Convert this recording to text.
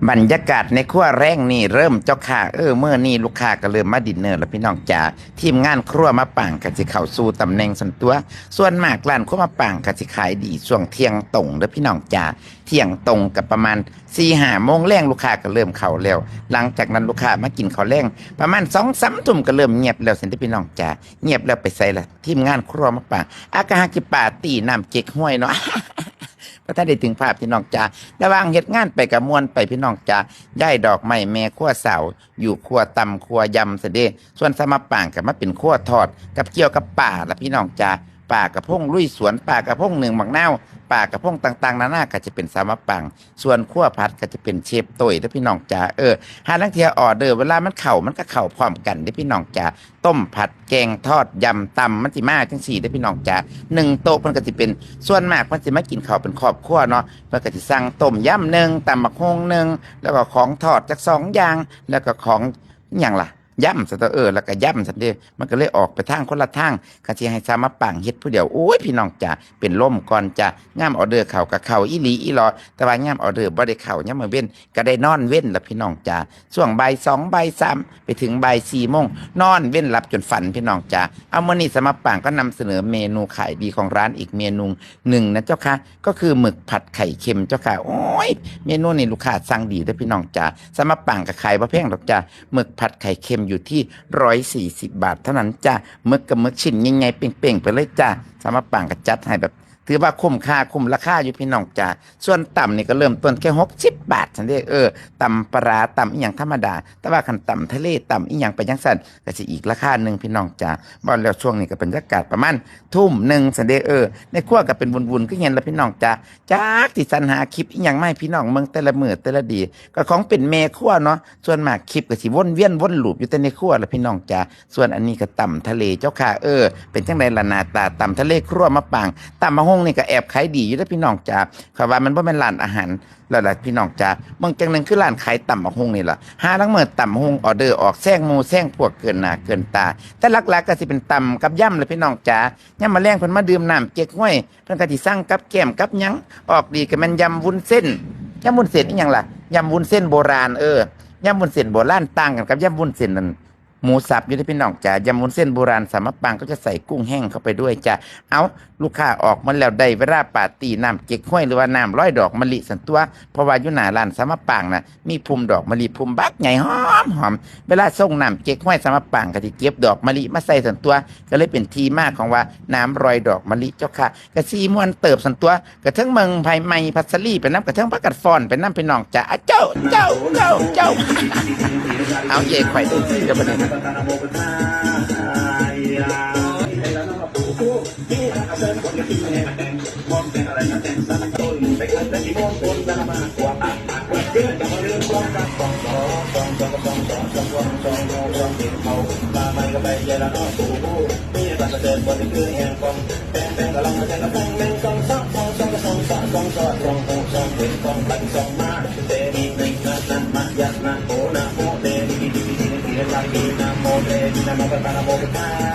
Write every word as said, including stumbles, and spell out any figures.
บรรยากาศในครัวแลงนี่เริ่มเจ้าค่ะ เออ มื้อนี้ลูกค้าก็เริ่มมาดินเนอร์แล้วพี่น้องจ๋า ทีมงานครัวมะปางก็สิเข้าสู่ตำแหน่งซั่นตั่ว ส่วนมากร้านครัวมะปางก็สิขายดีช่วงเที่ยงตรงเด้อพี่น้องจ๋า เที่ยงตรงกับประมาณสี่ห้าโมงแลงลูกค้าก็เริ่มเข้าแล้ว หลังจากนั้นลูกค้ามากินข้าวแลงประมาณสองสามทุ่มก็เริ่มเงียบแล้วซั่นเด้อพี่น้องจ๋า เงียบแล้วไปไสล่ะ ทีมงานครัวมะปาง อากะฮักสิปาร์ตี้น้ำเก๊กฮวยเนาะ บ่ทันได้ถึงภาพพี่น้องจ๋า ระหว่างเฮ็ดงานไปก็ม่วนไปพี่น้องจ๋า ย้ายดอกไม้แม่ครัวสาว อยู่ครัวตำครัวยำซะเด้ ส่วนสาวมะปางก็มาเป็นครัวทอด กับเกี่ยวกับปลาล่ะพี่น้องจ๋า ปลากระพงลุยสวน ปลากระพงนึ่งบักนาว ปลากระพงต่างๆนานาก็จะเป็นสาวมะปาง ส่วนครัวผัดก็จะเป็นเชฟโต้ยเด้อพี่น้องจ๋า เออ หาลางเทื่อออเดอร์เวลามันเข้า มันก็เข้าพร้อมกันเด้อพี่น้องจ๋า ต้มผัดแกงทอดยำตำมันสิมาจั่งซี้เด้อพี่น้องจ๋า หนึ่งโต๊ะเพิ่นก็สิเป็น ส่วนมากเพิ่นสิมากินข้าวเป็นครอบครัวเนาะ เพิ่นก็สิสั่งต้มยำหนึ่ง ตำบักหุ่งหนึ่ง แล้วก็ของทอดจักสองอย่าง แล้วก็ของอิหยังล่ะ ยำซั่นเด้อ เออ แล้วก็ยำซั่นเด้ มันก็เลยออกไปทางคนละทาง คันสิให้สาวมะปางเฮ็ดผู้เดียว โอ้ย พี่น้องจ๋า เป็นลมก่อนจ้ะ ยามออเดอร์เข้าก็เข้าอีหลีอีหลอ แต่ว่ายามออเดอร์บ่ได้เข้ายามมื้อเว็น ก็ได้นอนเว็นล่ะพี่น้องจ๋า ช่วงบ่ายสองบ่ายสามไปถึงบ่ายสี่โมง นอนเว็นหลับจนฝันพี่น้องจ๋า เอามื้อนี้สาวมะปางก็นำเสนอเมนูขายดีของร้านอีกเมนูหนึ่งนะเจ้าค่ะ ก็คือหมึกผัดไข่เค็มเจ้าค่ะ โอ้ย เมนูนี้ลูกค้าสั่งดีเด้อพี่น้องจ๋า สาวมะปางก็ขายบ่แพงดอกจ้ะ หมึกผัดไข่เค็มอยู่ที่ร้อยสี่สิบบาทเท่านั้นจ้ะ หมึกกับหมึกชิ้นใหญ่ๆเป่งๆไปเลยจ้ะ สาวมะปางก็จัดให้แบบ ถือว่าคุ้มค่าคุ้มราคาอยู่พี่น้องจ๋า ส่วนตำนี่ก็เริ่มต้นแค่หกสิบบาทซั่นเด้ เออ ตำปลาร้าตำอีหยังธรรมดา แต่ว่าคันตำทะเลตำอีหยังไปจั่งซั้น ก็สิอีกราคาหนึ่งพี่น้องจ๋า เว้าแล้วช่วงนี้ก็บรรยากาศประมาณทุ่มหนึ่งซั่นเด้ เออ ในครัวก็เป็นวุ่นๆคือหยังล่ะพี่น้องจ๋า จักสิสรรหาคลิปอีหยังมาให้พี่น้องเบิ่งแต่ละมื้อแต่ละดี ก็ของเป็นแม่ครัวเนาะ ส่วนมากคลิปก็สิวนเวียนวนลูปอยู่แต่ในครัวล่ะพี่น้องจ๋า ส่วนอันนี้ก็ตำทะเลเจ้าค่ะ เออ เป็นจั่งใดล่ะหน้าตาตำทะเลครัวมะปาง ตำบักหุ่งนี่ก็แอบขายดีอยู่เด้อพี่น้องจ๋า ข้อยว่ามันบ่แม่นร้านอาหารแล้วล่ะพี่น้องจ๋า เบิ่งจั่งหนึ่งคือร้านขายตำบักหุ่งนี่ล่ะ หาลางมื้อตำบักหุ่งออเดอร์ออกแซงหมู่แซงพวกเกินหน้าเกินตา แต่หลักๆก็สิเป็นตำกับยำล่ะพี่น้องจ๋า ยามมื้อแลงเพิ่นมาดื่มน้ำเก๊กฮวย เพิ่นก็สิสั่งกับแกล้มกับหยัง ออกดีก็แม่นยำวุ้นเส้น ยำวุ้นเส้นอีหยังล่ะ ยำวุ้นเส้นโบราณ เออ ยำวุ้นเส้นโบราณต่างกันกับยำวุ้นเส้นนั่น หมูสับอยู่เด้อพี่น้องจ๋า ยำวุ้นเส้นโบราณสาวมะปางก็จะใส่กุ้งแห้งเข้าไปด้วยจ้ะ เอ้า ลูกค้าออกมาแล้วได้เวลาปาร์ตี้น้ำเก๊กฮวยหรือว่าน้ำลอยดอกมะลิซั่นตั่ว เพราะว่าอยู่หน้าร้านสาวมะปางน่ะ มีพุ่มดอกมะลิพุ่มบักใหญ่หอมๆ เวลาส่งน้ำเก๊กฮวยสาวมะปางก็สิเก็บดอกมะลิมาใส่ซั่นตั่ว ก็เลยเป็นที่มาของว่าน้ำลอยดอกมะลิเจ้าค่ะ ก็สิม่วนเติบซั่นตั่ว กะเทิงเบิ่งไผใหม่พัสลีไปนำ กะเทิงพากันฟ้อนไปนำพี่น้องจ๋า อะเจ้า เจ้า เจ้า เจ้า เอาเย่ข่อยได้ที่กับบัดนี้ Namo Devi Namo Tara Namo Buddhaya.